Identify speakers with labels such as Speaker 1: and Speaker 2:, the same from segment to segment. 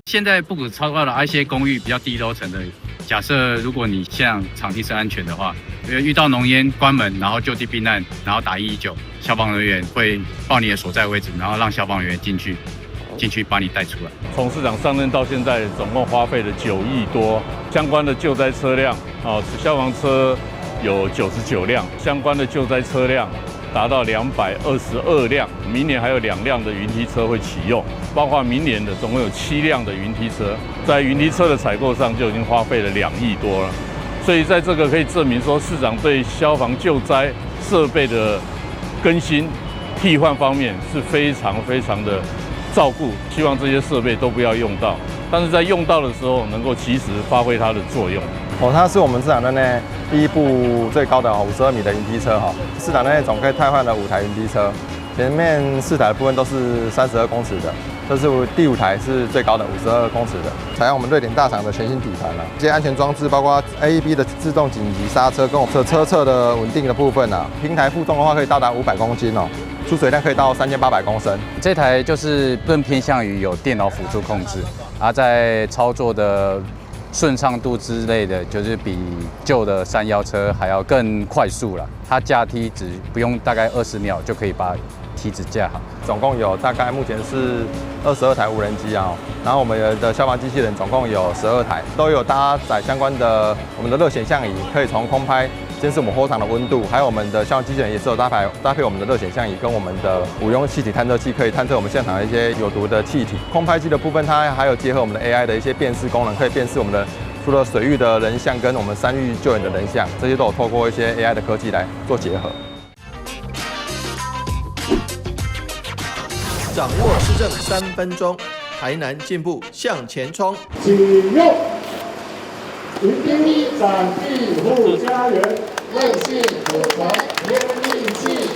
Speaker 1: 現在不止超高了，一些公寓比較低樓層的，假設如果你現場地是安全的話，因為遇到濃煙關門，然後就地避難，然後打119，消防人員會報你的所在位置，然後讓消防員進去把你帶出來。
Speaker 2: 從市長上任到現在，總共花費了9億多，相關的救災車輛啊，消防車有99輛，相關的救災車輛達到222輛，明年還有2輛的雲梯車會啟用，包括明年的總共有7輛的雲梯車，在雲梯車的採購上就已經花費了2億多了，所以在這個可以證明說，市長對消防救災設備的更新替換方面是非常非常的照顧，希望這些設備都不要用到，但是在用到的時候能夠及時發揮它的作用。
Speaker 3: 哦，它是我們市場內第一部最高的52米的雲梯車哈。市場內總共汰換了5台雲梯車，前面4台的部分都是32公尺的，這是第五台是最高的52公尺的，採用我們瑞典大廠的全新底盤了。這些安全裝置包括 AEB 的自動緊急剎車跟我們車側的穩定的部分啊，平台負重的話可以到達500公斤哦。出水量可以到3800公升。
Speaker 4: 這台就是更偏向於有電腦輔助控制，而在操作的順暢度之類的，就是比舊的山腰車還要更快速了。它架梯子不用大概20秒就可以把梯子架好。
Speaker 3: 總共有大概目前是22台無人機啊，然後我們的消防機器人總共有12台，都有搭載相關的我們的熱顯像儀，可以從空拍監視我們火場的溫度，還有我們的消防機器人也是有搭配我們的熱顯像儀跟我們的五用氣體探測器，可以探測我們現場的一些有毒的氣體。空拍機的部分，它還有結合我們的 AI 的一些辨識功能，可以辨識我們的除了水域的人像跟我們山域救援的人像，這些都有透過一些 AI 的科技來做結合。
Speaker 5: 掌握市政3分鐘，台南進步向前衝。
Speaker 6: 啟用雲梯展庇護家園，韌性火團天利器。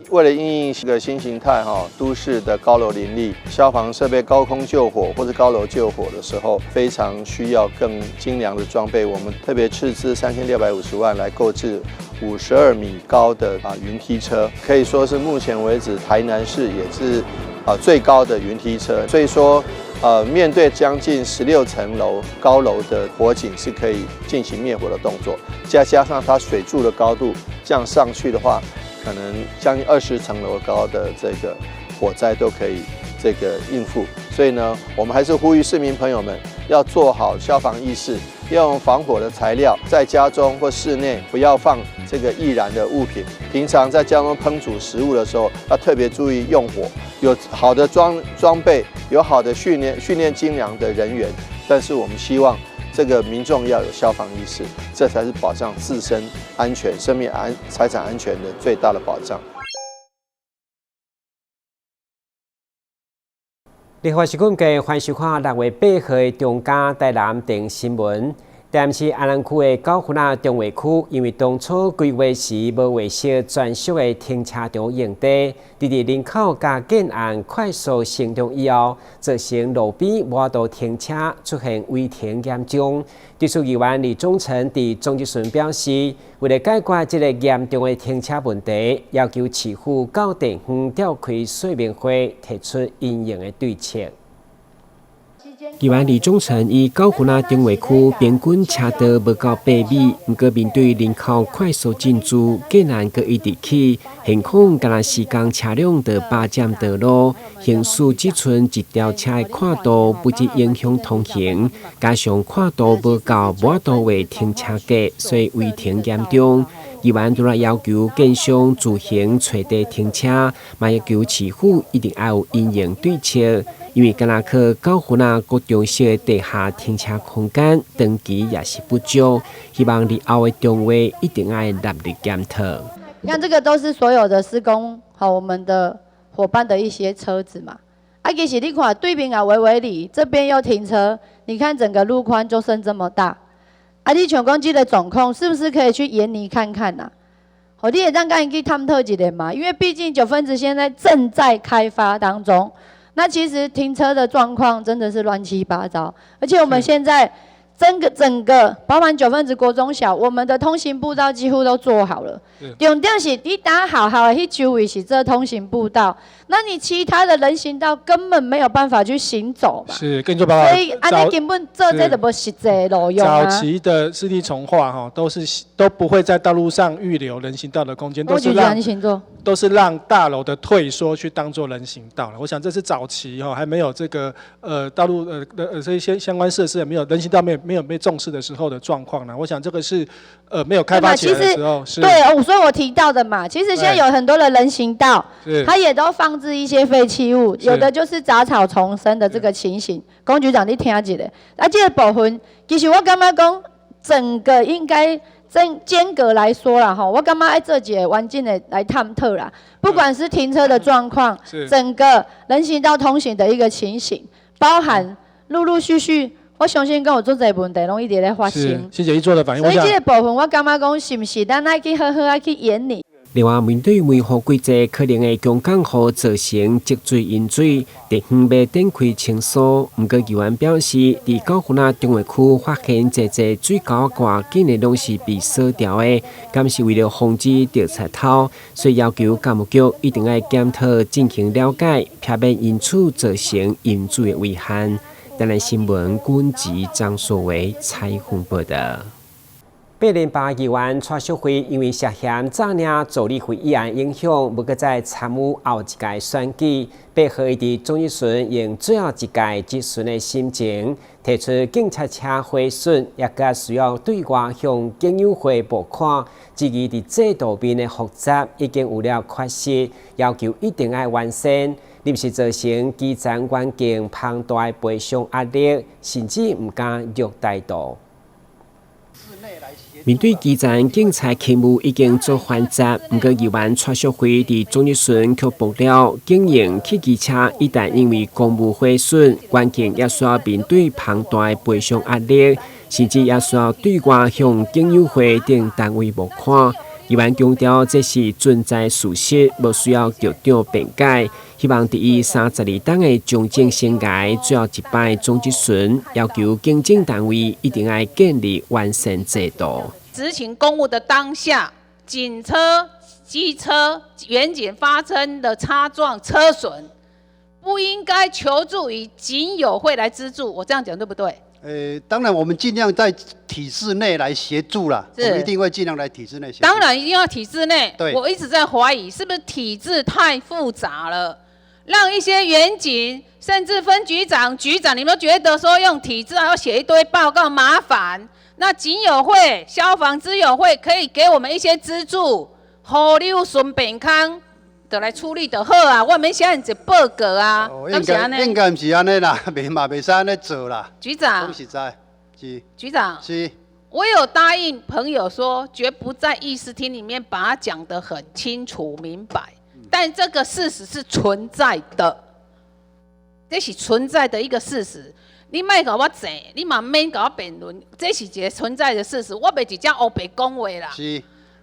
Speaker 5: 為了因應一個新形態哈，都市的高樓林立，消防設備高空救火或者高樓救火的時候，非常需要更精良的裝備。我們特別斥資3650萬來購置52米高的雲梯車，可以說是目前為止台南市也是最高的雲梯車。所以說，面對將近16層樓高樓的火警，是可以進行滅火的動作。再加上它水柱的高度這樣上去的話，可能將近20層樓高的這個火災都可以這個應付，所以呢，我們還是呼籲市民朋友們要做好消防意識，要用防火的材料，在家中或室內不要放這個易燃的物品。平常在家中烹煮食物的時候，要特別注意用火。有好的裝備，有好的訓練精良的人員，但是我們希望這個民眾要有消防意識，這才是保障自身安全、生命安、財產安全的最大的保障。
Speaker 7: 立法時間嘅歡迎收看6月8號的中嘉台南電新聞。台南市安南區的九份仔重劃區，因為當初規劃時無劃設專屬的停車場用地，佇人口佮建案快速成長以後，造成路邊無法度停車，出現違停嚴重。對此，議員李忠誠佇總質詢表示，為了解決這個嚴重的停車問題，要求市府到地方召開說明會，提出因應的對策。議員李忠誠以九份仔重劃區平均車道無夠8米，毋過面對人口快速進駐，建案閣一直起，現況干焦施工車輛就霸佔道路，行駛只賰一條車的闊度，不止影響通行，加上闊度無夠，無法度劃停車格，所以違停嚴重。議員除了要求建商自行揣地停車，嘛要求市府一定愛有因應對策，因為敢若靠九份仔國中小的地下停車空間，長期也是不足，希望日後的重劃一定愛納入檢討。
Speaker 8: 你看這個都是所有的施工好，我們的夥伴的一些車子嘛。啊，其實你看對面啊，維維里這邊又停車，你看整個路寬就剩這麼大。啊，你像講這個狀況，是不是可以去研擬看看呐？好，你會當共𪜶去探討一下嘛？因為畢竟九份子現在正在開發當中，那其實停車的狀況真的是亂七八糟，而且我們現在整个包含九份子国中小，我們的通行步道幾乎都做好了。重點是你打好好的彼周圍是這通行步道，那你其他的人行道根本沒有辦法去行走嘛。
Speaker 6: 是，跟你說報告。
Speaker 8: 所以按呢根本做這就無實際路用啊。
Speaker 6: 早期的市地重劃哈，都不會在道路上預留人行道的空間，都是讓大樓的退縮去當做人行道了。我想這是早期哈，還沒有這個道路這些相關設施也沒有人行道沒有被重視的時候的狀況呢。我想這個是沒有開發起來的時候。是。
Speaker 8: 對，所以我提到的嘛，其實現在有很多的人行道，它也都放置一些廢棄物，有的就是雜草叢生的這個情形。龔局長，你聽一下，啊，這個部分其實我感覺講整個應該。間隔來說啦，吼，我感覺愛做一個完整的來探討啦。不管是停車的狀況，整個人行道通行的一個情形，包含陸陸續續，我相信講有足濟問題攏一直咧發生。
Speaker 6: 謝謝伊做的反應。
Speaker 8: 所以這個部分，我感覺講是毋是咱愛去好好愛去研擬。
Speaker 7: 另外，面對維護規則可能會強降雨造成積水淹水，地方欲展開清掃。毋過議員表示，佇九份仔重劃區發現濟濟水溝蓋，竟然攏是被鎖掉的，敢是為了防止著賊偷，所以要求教育局一定愛檢討進行了解，避免因此造成淹水的遺憾。台南新聞軍籍張碩維採訪報道。八連霸議員蔡淑慧因為涉嫌詐領助理費一案影響，無閣再參與後一屆選舉。8號伊佇總質詢用最後一屆質詢的心情，提出警察車毀損，也閣需要對外向警友會募款，質疑佇制度面的複雜已經有了缺失，要求一定愛完善，臨時造成基層員警龐大的賠償壓力，甚至毋敢虐待度。面對基層警察勤務已經足繁雜，毋過議員蔡淑慧佇總質詢卻爆料，警用汽機車一旦因為公務毀損，員警也需要面對龐大的賠償壓力，甚至也需要對外向警友會等單位募款。議員強調，這是存在事實，無需要局長辯解。希望佇伊32冬的從政生涯最後一擺總質詢，要求警政單位一定愛建立完善制度。
Speaker 9: 執行公務的當下，警車、機車、員警發生的擦撞車損，不應該求助於警友會來資助。我這樣講對不對？
Speaker 10: 當然我們盡量在體制內來協助啦，我們一定會盡量來體制內協助。
Speaker 9: 當然一定要體制內。
Speaker 10: 對，
Speaker 9: 我一直在懷疑是不是體制太複雜了，讓一些員警甚至分局長、局長，你們都覺得說用體制還要寫一堆報告麻煩。那警友會、消防之友會可以給我們一些資助，予你順便康就來處理就好啊。我免寫遮濟報告啊，
Speaker 10: 應該應該毋是按呢啦，袂嘛袂使按呢做啦。
Speaker 9: 局長，
Speaker 10: 講實在，是。
Speaker 9: 局長，
Speaker 10: 是。
Speaker 9: 我有答應朋友說，絕不在議事廳裡面把它講得很清楚明白，但這個事實是存在的，這是存在的一個事實。你莫共我爭，你嘛免共我辯論，這是一個存在的事實。我袂佇遮烏白講話啦。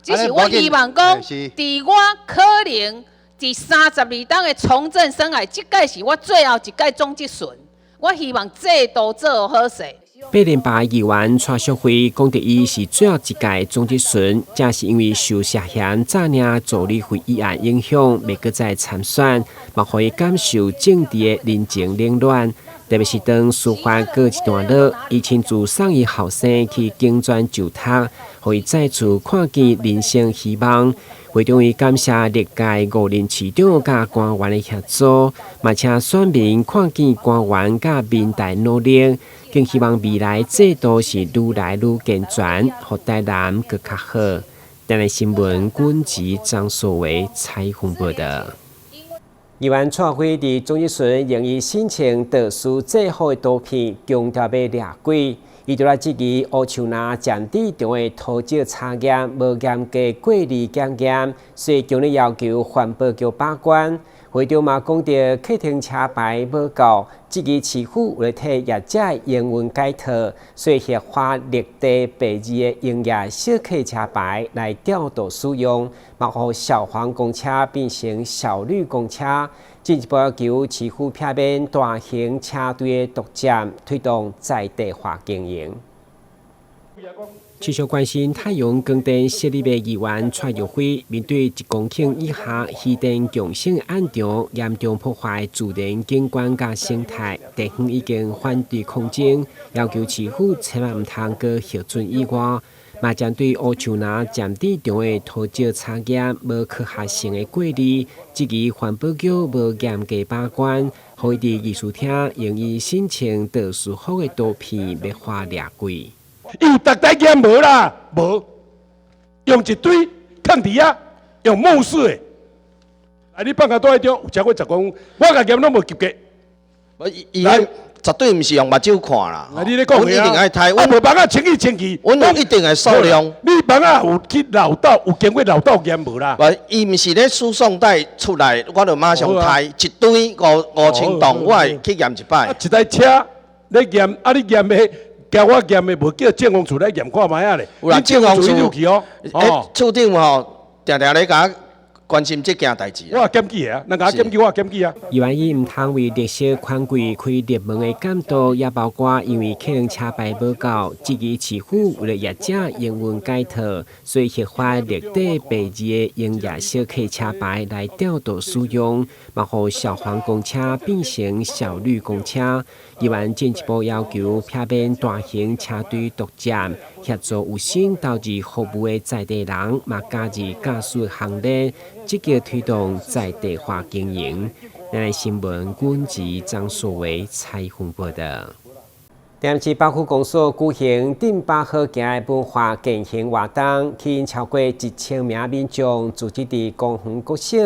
Speaker 9: 只是我希望講，佇我可能佇32冬的從政生涯，這屆是我最後一屆總質詢。我希望制度做好勢。
Speaker 7: 八連霸議員蔡淑慧講，佇伊是最後一屆總質詢，正是因為受涉嫌詐領助理費一案影響，袂閣再參選，嘛予伊感受政治的人情冷暖。特別是當司法告一段落，伊親自送伊後生去警專就讀，予伊再次看見人生希望。會長伊感謝歷屆五任市長佮官員的協助，嘛請選民看見官員佮民代努力，更希望未來制度是愈來愈健全，予台南閣較好。台南新聞軍籍張碩維採訪報道。議員蔡輝佇總質詢用伊身穿特殊制服的圖片，強調欲掠鬼。伊就來質疑烏樹林暫置場的土石查驗無嚴格過濾檢驗，所以強烈要求環保局把關。會長嘛講著客停車牌無夠，質疑市府為了替業者營運解套，所以核發綠地白字的營業小客車牌來調度使用，嘛予小黃公車變成小綠公車。進一步要求市府避免大型車隊的獨佔，推動在地化經營。持續關心太陽光電設立的議員蔡玉輝，面對1公頃以下漁電共生案場嚴重破壞自然景觀佮生態，地方已經反對抗爭，要求市府千萬毋通閣核准以外，嘛針對烏樹林暫置場的塗石查驗無科學性的過濾，質疑環保局無嚴格把關，予伊佇議事廳用伊申請特殊福的圖片欲花掠過。
Speaker 11: 伊有逐台驗無啦？無，用一堆囥佇遐，用目視的。啊，你放較大張，有超過10公分，我共驗攏無及格。
Speaker 12: 伊絕對毋是用目睭看啦。
Speaker 11: 啊，你咧講
Speaker 12: 阮一定愛睇，
Speaker 11: 啊，無網仔清氣清氣，
Speaker 12: 阮有一定的數量。
Speaker 11: 你網仔有去漏斗，有經過漏斗驗無啦？
Speaker 12: 無，伊毋是咧輸送帶出來，我就馬上睇一堆5000棟，我會去驗一擺。
Speaker 11: 啊，一台車咧驗，啊，你驗的。交我驗的，無叫政風處來驗看覓仔咧。
Speaker 12: 有啦，政風處
Speaker 11: 入去哦。
Speaker 12: 欸，處長吼，定定咧共我關心這件代誌。
Speaker 11: 我也檢舉啊，人共我檢舉，我也檢舉啊。
Speaker 7: 議員伊毋通為綠色寬櫃開熱門的監督，也包括因為客運車牌無夠，質疑市府為了業者營運改套，所以核發綠底白字的營業小客車牌來調度使用，嘛予小黃公車變成小綠公車。議員進一步要求避免大型車隊獨佔，協助有心投入服務的在地人，嘛加入駕駛行列，積極推動在地化經營。咱的新聞，阮是張淑維採訪報導。台南市北區公所舉行鎮北好行的文化健行活動，吸引超過1000名民眾聚集佇公園國小，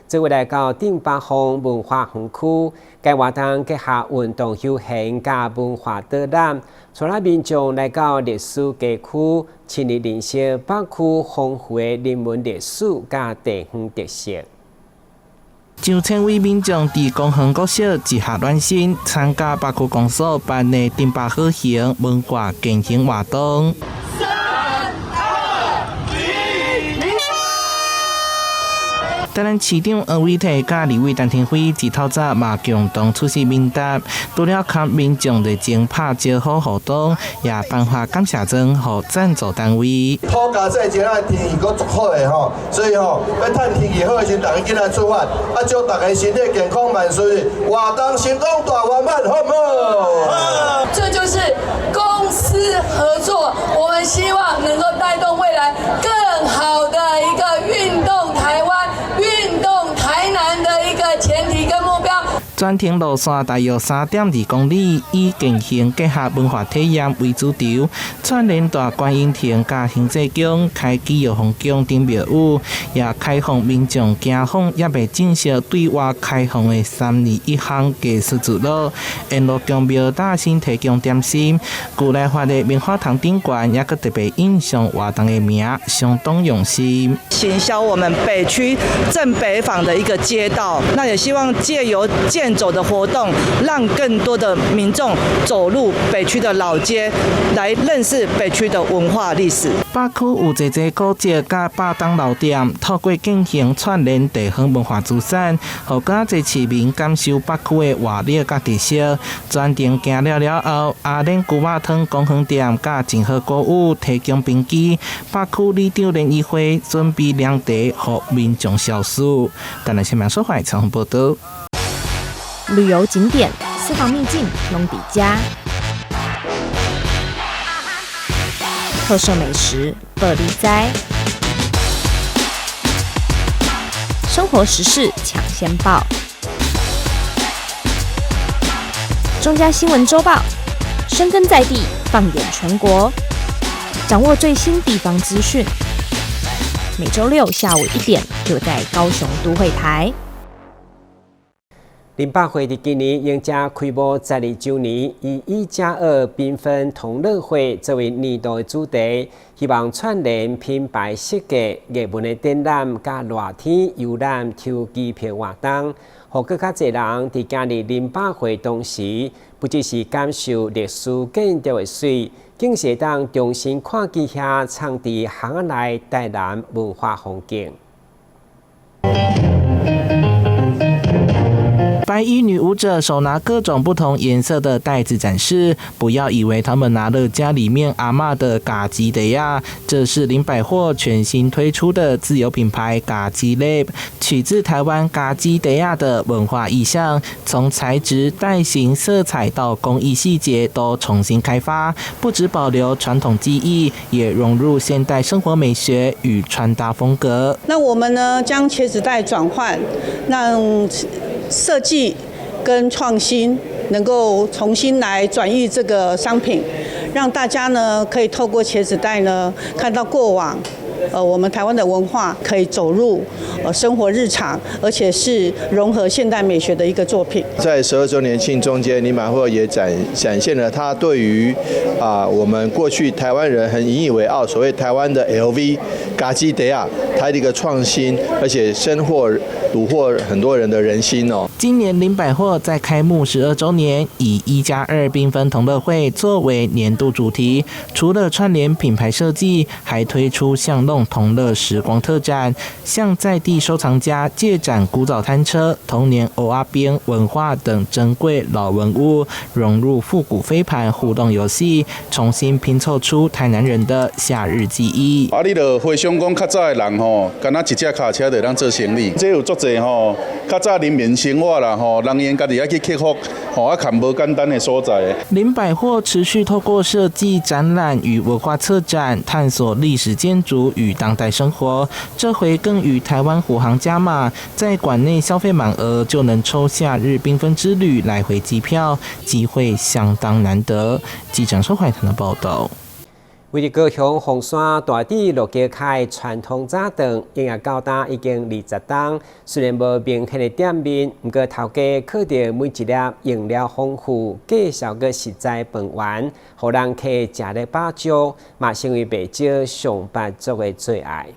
Speaker 7: 做伙來到鎮北風文化園區。該活動結合運動休閒佮文化導覽，帶領民眾來到歷史街區，深入認識北區豐富的人文歷史佮地方特色。
Speaker 13: 上千位民眾佇公園國小集合暖身，參加北區公所辦的鎮北好行文化健行活動。
Speaker 14: 三二一。
Speaker 13: 台南市長黃偉哲佮立委陳亭妃一透早嘛共同出席面答，除了佮民眾熱情拍招呼互動，也頒發感謝狀予贊助單位。
Speaker 15: 土家節這個天氣閣足好的吼，所以吼欲趁天氣好的時陣，大家緊來出發，啊祝大家身體健康萬事，活動成功大圓滿，好毋好？
Speaker 16: 這就是公私合作，我們希望能夠帶動未來更好的一個運動台灣、運動台南的一個前提跟目標。
Speaker 13: 全程路線大約3.2公里，以健行結合文化體驗為主軸，串聯大觀音亭佮行濟宮、開基藥房宮等廟宇，也開放民眾行訪，猶未正式對外開放的321巷藝術聚落，沿路宮廟大新提供點心，舊來發的棉花糖頂懸，也閣特別印上活動的名，相當用心。
Speaker 17: 行銷我們北區正北坊的一個街道，那也希望借由健走的活動，讓更多的民眾走入北區的老街，來認識北區的文化歷史。
Speaker 13: 北區有濟濟古蹟佮百棟老店，透過進行串聯地方文化資產，予較濟市民感受北區的活力佮特色。全程行了了後，阿蓮牛肉湯公園店佮靜和果物提供冰機，北區里長聯誼會準備涼茶予民眾消暑。台南新聞所採訪報導。
Speaker 18: 旅遊景點、私房秘境攏佇遮，特色美食報你知，生活時事搶先報，中嘉新聞週報，深耕在地，放眼全國，掌握最新地方資訊。每週六下午1點，就在高雄都會台。
Speaker 7: 林百會佇今年迎接開幕12週年，以1+2繽紛同樂會作為年度的主題，希望串聯品牌設計、藝文的展覽、佮熱天遊覽、抽機票活動，予閣較濟人佇行入林百會同時，不只是感受歷史建築的媠，更是會當重新看見遐藏佇巷仔內台南文化風景。
Speaker 13: 百白衣女舞者手拿各種不同顏色的袋子展示，不要以為他們拿了家裡面阿嬤的家己袋仔，這是林百貨全新推出的自有品牌家己 Lab，取自台灣家己袋仔的文化意象，從材質、袋型、色彩到工藝細節都重新開發，不只保留傳統技藝，也融入現代生活美學與穿搭風格。
Speaker 19: 那我們呢，將茄子袋轉換，讓設計跟創新能夠重新來轉譯這個商品，讓大家呢可以透過茄子袋呢看到過往，我們台灣的文化可以走入生活日常，而且是融合現代美學的一個作品。
Speaker 5: 在12週年慶中間，林百貨也展現了他對於我們過去台灣人很引以為傲，所謂台灣的 LV 家己袋仔，它的一個創新，而且深獲虜獲很多人的人心哦。
Speaker 13: 今年林百貨在開幕12週年，以1+2繽紛同樂會作為年度主題，除了串聯品牌設計，還推出巷弄同樂時光特展，向在地收藏家借展古早攤車、童年蚵仔冰文化等珍貴老文物，融入復古飛盤互動遊戲，重新拼湊出台南人的夏日記憶。
Speaker 20: 啊，你就回想講較早的人吼，敢若一隻跤車就通做生意，這有足濟吼，較早人民生活啦吼，人𪜶家己愛去克服吼，啊，較無簡單的所在。
Speaker 13: 林百貨持續透過設計展覽與文化策展，探索歷史建築與當代生活。這回更與台灣虎航加碼，在館內消費滿額就能抽夏日繽紛之旅來回機票，機會相當難得。記者收懷騰的報道。
Speaker 7: 位佇高雄鳳山大智路街口傳統早頓，營業到今已經20冬。雖然無明顯的店面，毋過頭家靠著每一粒用料豐富、價數閣實在飯圓，予人客食咧飽足，嘛成為袂少上班族的最愛。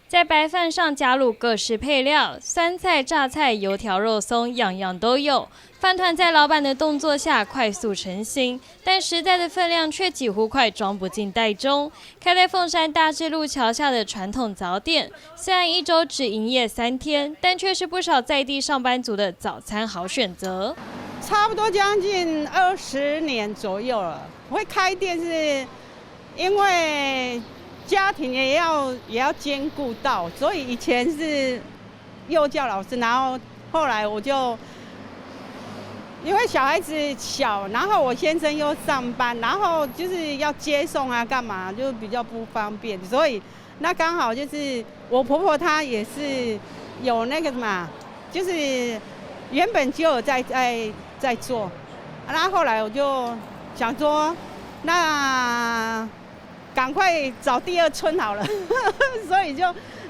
Speaker 21: 在白飯上加入各式配料，酸菜、榨菜、油條、肉鬆，樣樣都有。飯糰在老闆的動作下快速成型，但實在的分量卻幾乎快裝不進袋中。開在鳳山大智路橋下的傳統早點，雖然一周只營業3天，但卻是不少在地上班族的早餐好選擇。
Speaker 22: 差不多將近20年左右了。會開店是因為家庭也要兼顧到，所以以前是幼教老師，然後後來我就因為小孩子小，然後我先生又上班，然後就是要接送啊，幹嘛就比較不方便，所以那剛好就是我婆婆她也是有那個什麼，就是原本就有在做，然後後來我就想說，那趕快找第二春好了，所以就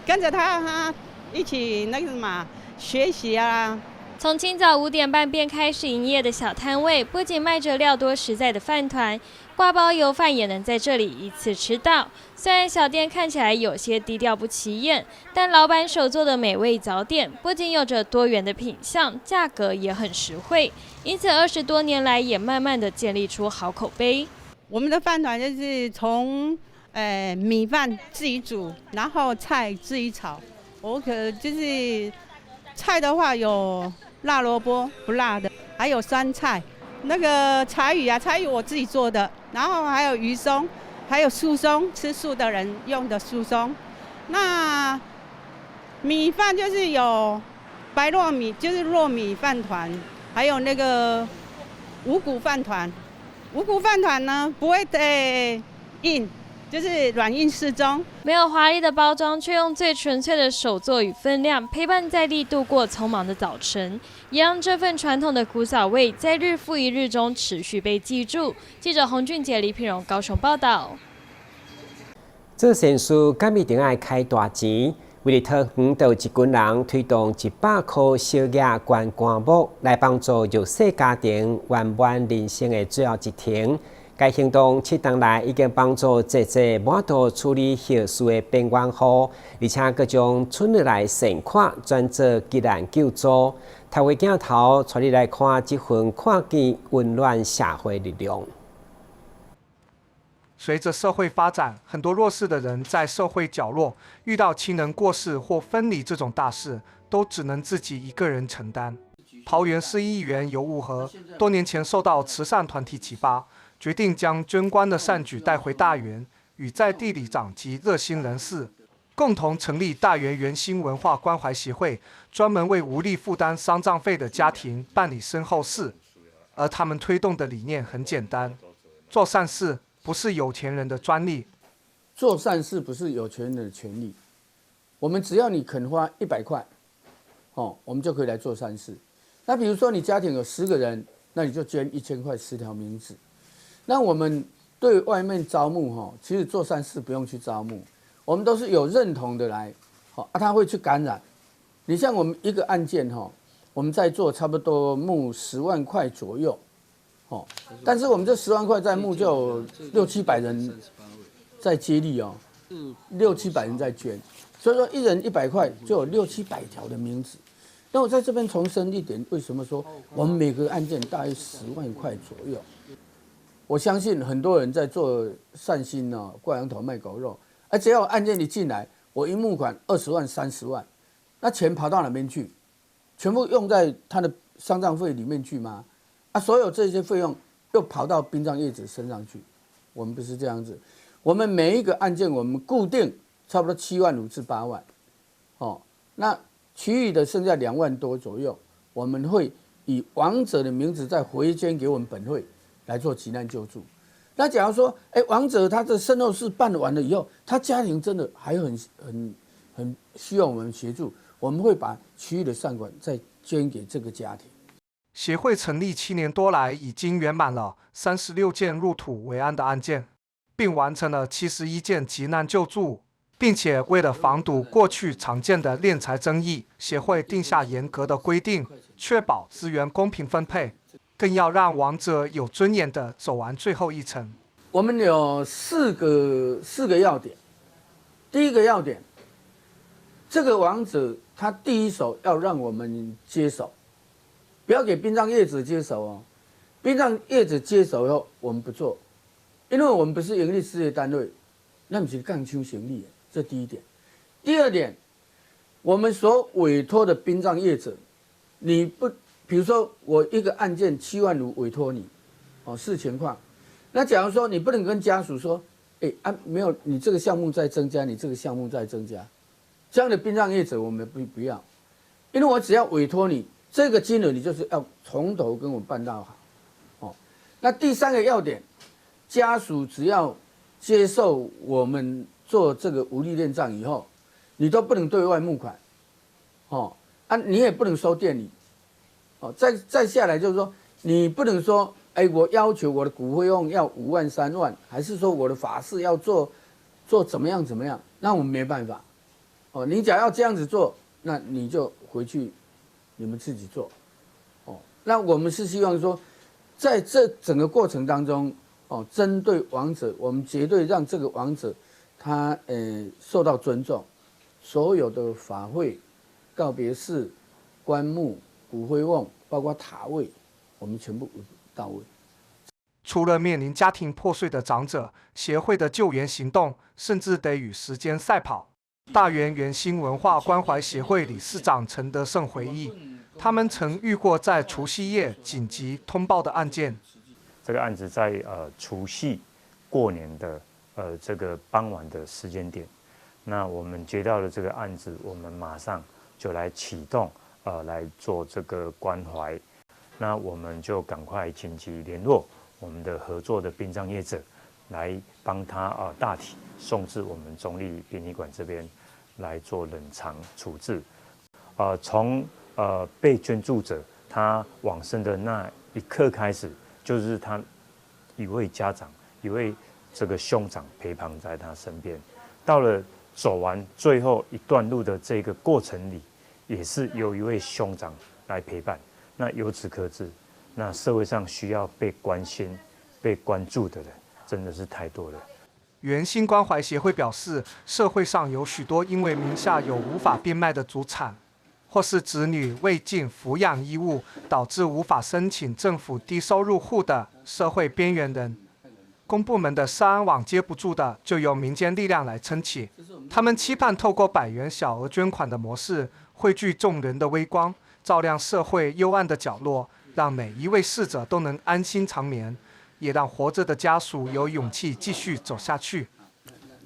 Speaker 22: 跟着他一起那個什麼學習啊。
Speaker 21: 從清早5點半便開始營業的小攤位，不僅賣着料多實在的飯糰，掛包油飯也能在這裡一次吃到。雖然小店看起來有些低調不起眼，但老闆手做的美味早點不僅有着多元的品項，價格也很實惠，因此20多年來也慢慢的建立出好口碑。
Speaker 22: 我們的飯糰就是從米飯自己煮，然後菜自己炒。我可就是菜的話有辣蘿蔔不辣的，還有酸菜，那個柴魚啊，柴魚我自己做的，然後還有魚鬆，還有素鬆，吃素的人用的素鬆。那米飯就是有白糯米，就是糯米飯糰，還有那個五穀飯糰。五穀飯糰呢，不會太硬，就是軟硬適中。
Speaker 21: 沒有華麗的包裝，卻用最純粹的手作與分量，陪伴在地度過匆忙的早晨，也讓這份傳統的古早味在日復一日中持續被記住。記者洪俊傑、李品榮高雄報道。
Speaker 7: 做善事，敢一定愛開大錢？位佇桃園，就有一群人推動100箍小額捐棺木，來幫助弱勢家庭圓滿人生的最後一程。該行動7冬來已經幫助濟濟無法度處理後事的邊緣戶，而且閣將存落來善款轉做急難救助。透過鏡頭帶你來看這份看見溫暖社會力量。
Speaker 6: 隨着社會發展，很多弱勢的人在社會角落遇到親人過世或分離這種大事，都只能自己一個人承擔。桃園市議員游吾和多年前受到慈善團體啟發，決定將捐棺的善舉帶回大園，與在地里長及熱心人士共同成立大園原心文化關懷協會，專門為無力負擔喪葬費的家庭辦理身後事。而他們推動的理念很簡單：做善事不是有錢人的專利。
Speaker 1: 做善事不是有錢人的權利。我們只要你肯花100塊，哦，我們就可以來做善事。那比如說你家庭有10個人，那你就捐1000塊，10條名字。那我們對外面招募哈，其實做善事不用去招募，我們都是有認同的來，好啊，他會去感染。你像我們一個案件哈，我們在做差不多募10萬塊左右，哦，但是我們這十萬塊在募就有六七百人在接力哦，六七百人在捐，所以說一人100塊就有六七百條的名字。那我在這邊重申一點，為什麼說我們每個案件大約十萬塊左右？我相信很多人在做善心哦，掛羊頭賣狗肉，而只要案件一進來，我一募款20萬、30萬，那錢跑到哪邊去？全部用在他的喪葬費裡面去嗎？啊，所有這些費用又跑到殯葬業者身上去。我們不是這樣子，我們每一個案件我們固定差不多7萬5至8萬，哦，那其餘的剩下2萬多左右，我們會以亡者的名字再回捐給我們本會來做急難救助。那假如說，哎，亡者他的身後事辦完了以後，他家庭真的還很很很需要我們協助，我們會把其餘的善款再捐給這個家庭。
Speaker 6: 協會成立7年多來，已經圓滿了36件入土為安的案件，並完成了71件急難救助，並且為了防堵過去常見的斂財爭議，協會定下嚴格的規定，確保資源公平分配，更要讓亡者有尊嚴地走完最後一程。
Speaker 1: 我們有四個要點，第一個要點，這個亡者他第一手要讓我們接手。不要給殯葬業者接手哦，殯葬業者接手以後，我們不做，因為我們不是營利事業單位，那不是摃搶生意，這第一點。第二點，我們所委託的殯葬業者，你不，比如說我一個案件7萬5委託你，哦，視情況，那假如說你不能跟家屬說，哎啊，沒有，你這個項目在增加，你這個項目在增加，這樣的殯葬業者我們不要，因為我只要委託你。這個金額你就是要從頭跟我辦到好，哦。那第三個要點，家屬只要接受我們做這個無力殮葬以後，你都不能對外募款，哦，啊，你也不能收奠禮，哦，再下來就是說，你不能說，哎，我要求我的骨灰甕要5萬3萬，還是說我的法事要做怎麼樣怎麼樣，那我們沒辦法，哦，你只要這樣子做，那你就回去。你們自己做，哦，那我們是希望說，在這整個過程當中，哦，針對亡者，我們絕對讓這個亡者他受到尊重，所有的法會、告別式、棺木、骨灰甕，包括塔位，我們全部到位。
Speaker 6: 除了面臨家庭破碎的長者，協會的救援行動甚至得與時間賽跑。大園原心文化關懷協會理事長陳德勝回憶，他們曾遇過在除夕夜緊急通報的案件。
Speaker 2: 這個案子在除夕過年的這個傍晚的時間點，那我們接到了這個案子，我們馬上就來啟動來做這個關懷。那我們就趕快緊急聯絡我們的合作的殯葬業者，來幫他大體送至我們中壢殯儀館這邊來做冷藏處置。從被捐助者他往生的那一刻開始，就是他一位家長、一位這個兄長陪伴在他身邊。到了走完最後一段路的這個過程裡，也是有一位兄長來陪伴。那由此可知，那社會上需要被關心、被關注的人真的是太多了。
Speaker 6: 原心關懷協會表示，社會上有許多因為名下有無法變賣的祖產，或是子女未盡撫養義務，導致無法申請政府低收入戶的社會邊緣人。公部門的社安網接不住的，就由民間力量來撐起。他們期盼透過100元小額捐款的模式，匯聚眾人的微光，照亮社會幽暗的角落，讓每一位逝者都能安心長眠，也讓活着的家屬有勇氣繼續走下去。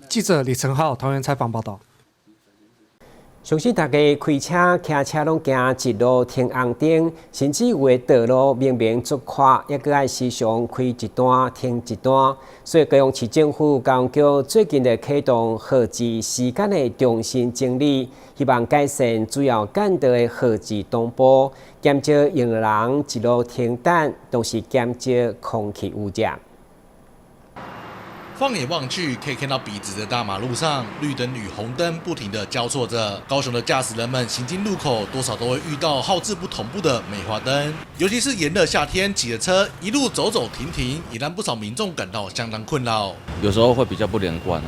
Speaker 6: 記者李成浩桃園採訪報道。
Speaker 7: 相信大家開車、騎車攏驚一路停紅燈，甚至有的道路明明足寬，猶閣愛時常開一段停一段。所以高雄市政府交通局最近就啟動號誌時間的重新整理，希望改善主要幹道的號誌同步，減少行人一路停等，同時減少空氣污染。
Speaker 3: 放眼望去，可以看到筆直的大馬路上，綠燈與紅燈不停地交錯着。高雄的駕駛人們行經路口，多少都會遇到號誌不同步的梅花燈。尤其是炎熱夏天，騎着車一路走走停停，也讓不少民眾感到相當困擾。
Speaker 4: 有時候會比較不連貫啊，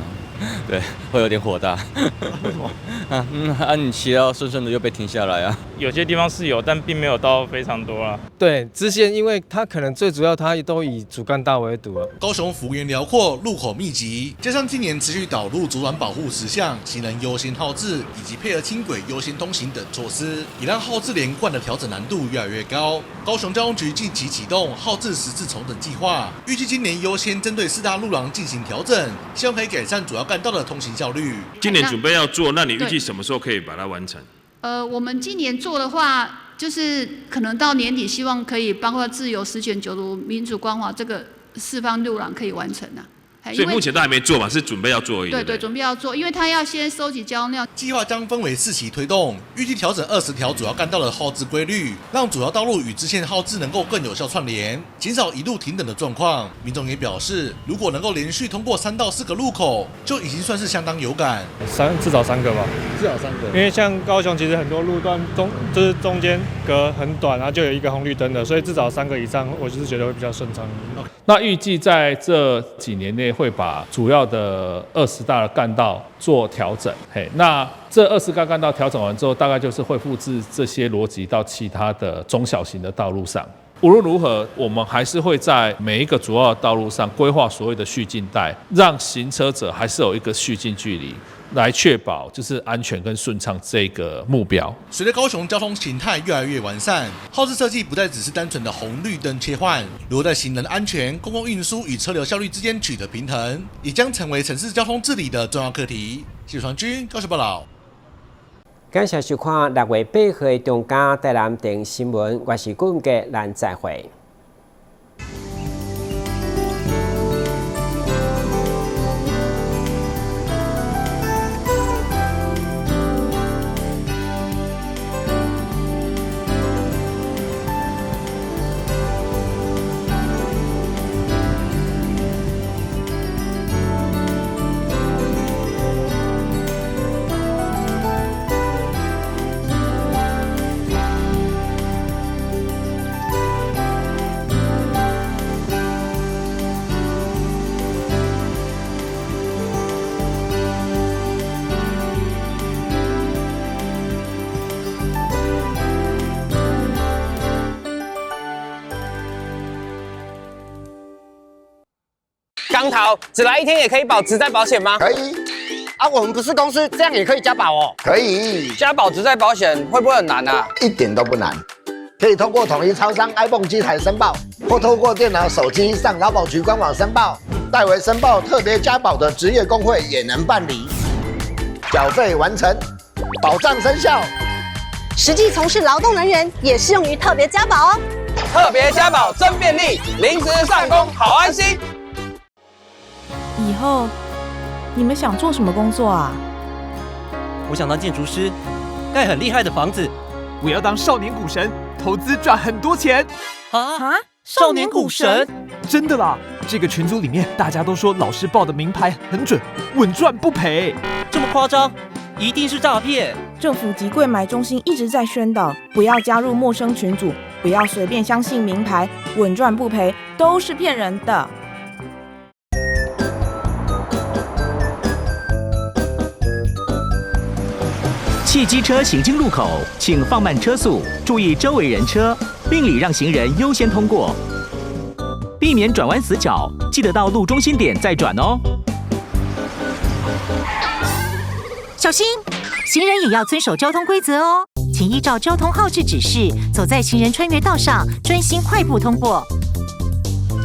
Speaker 4: 對，會有點火大。
Speaker 23: 為什麼？
Speaker 4: 你騎到順順的又被停下來啊。
Speaker 23: 有些地方是有，但並沒有到非常多啊。
Speaker 24: 對，支線，因為它可能最主要，它都以主幹道為主啊。
Speaker 3: 高雄幅員遼闊，路口密集，加上近年持續導入左轉保護10項、行人優先號誌以及配合輕軌優先通行等措施，也讓號誌連貫的調整難度越來越高。高雄交通局近期啟動號誌實質重整計劃，預計今年優先針對4大路廊進行調整，希望可以改善主要幹道的通行效率。
Speaker 25: 今年準備要做，那你預計什麼時候可以把它完成？
Speaker 26: 我們今年做的話，就是可能到年底，希望可以包括自由、實權、九如、民主、光華這個四方路廊可以完成啊。
Speaker 25: 所以目前都還沒做嘛，是準備要做而已。
Speaker 26: 對對，準備要做，因為他要先收集交通。
Speaker 3: 計劃將分為4期推動，預計調整20條主要幹道的號誌規律，讓主要道路與支線號誌能夠更有效串聯，減少一路停等的狀況。民眾也表示，如果能夠連續通過3到4個路口，就已經算是相當有感。
Speaker 23: 至少3個吧，
Speaker 5: 至少3個。
Speaker 23: 因為像高雄其實很多路段就是中間隔很短，然後就有一個紅綠燈的，所以至少3個以上，我就是覺得會比較順暢。
Speaker 27: 那預計在這幾年內會把主要的20大的幹道做調整，嘿，那這20大幹道調整完之後，大概就是會複製這些邏輯到其他的中小型的道路上。無論如何，我們還是會在每一個主要的道路上規劃所謂的續進帶，讓行車者還是有一個續進距離，來確保就是安全跟順暢這個目標。
Speaker 3: 隨着高雄交通形態越來越完善，號誌設計不再只是單純的紅綠燈切換，如何在行人安全、公共運輸與車流效率之間取得平衡，也將成為城市交通治理的重要課題。記者傳軍高雄報道。
Speaker 7: 感謝收看6月8號的中嘉台南電新聞，我是顧文杰，咱再會。
Speaker 28: 光頭，只來一天也可以保職災保險嗎？
Speaker 29: 可以。啊，我們不是公司，這樣也可以加保哦。可以。
Speaker 28: 加保職災保險會不會很難啊？
Speaker 29: 一點都不難，可以通過統一超商 iPhone 機台申報，或透過電腦、手機上勞保局官網申報。代為申報特別加保的職業工會也能辦理。繳費完成，保障生效。
Speaker 30: 實際從事勞動人員也適用於特別加保哦。
Speaker 28: 特別加保真便利，臨時上工好安心。
Speaker 31: 以後你們想做什麼工作啊？
Speaker 32: 我想當建築師，蓋很厲害的房子。
Speaker 33: 我要當少年股神，投資賺很多錢。
Speaker 32: 啊！少年股神？
Speaker 33: 真的啦！這個群組裡面大家都說老師報的名牌很準，穩賺不賠。
Speaker 32: 這麼誇張？一定是詐騙！
Speaker 31: 政府及櫃買中心一直在宣導，不要加入陌生群組，不要隨便相信名牌，穩賺不賠都是騙人的。
Speaker 34: 汽機車行經路口，請放慢車速，注意周圍人車，並禮讓行人優先通過，避免轉彎死角。記得到路中心點再轉哦。
Speaker 8: 小心，行人也要遵守交通規則哦，請依照交通號誌指示，走在行人穿越道上，專心快步通過，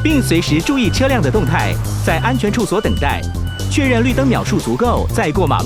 Speaker 34: 並隨時注意車輛的動態，在安全處所等待，確認綠燈秒數足夠再過馬路。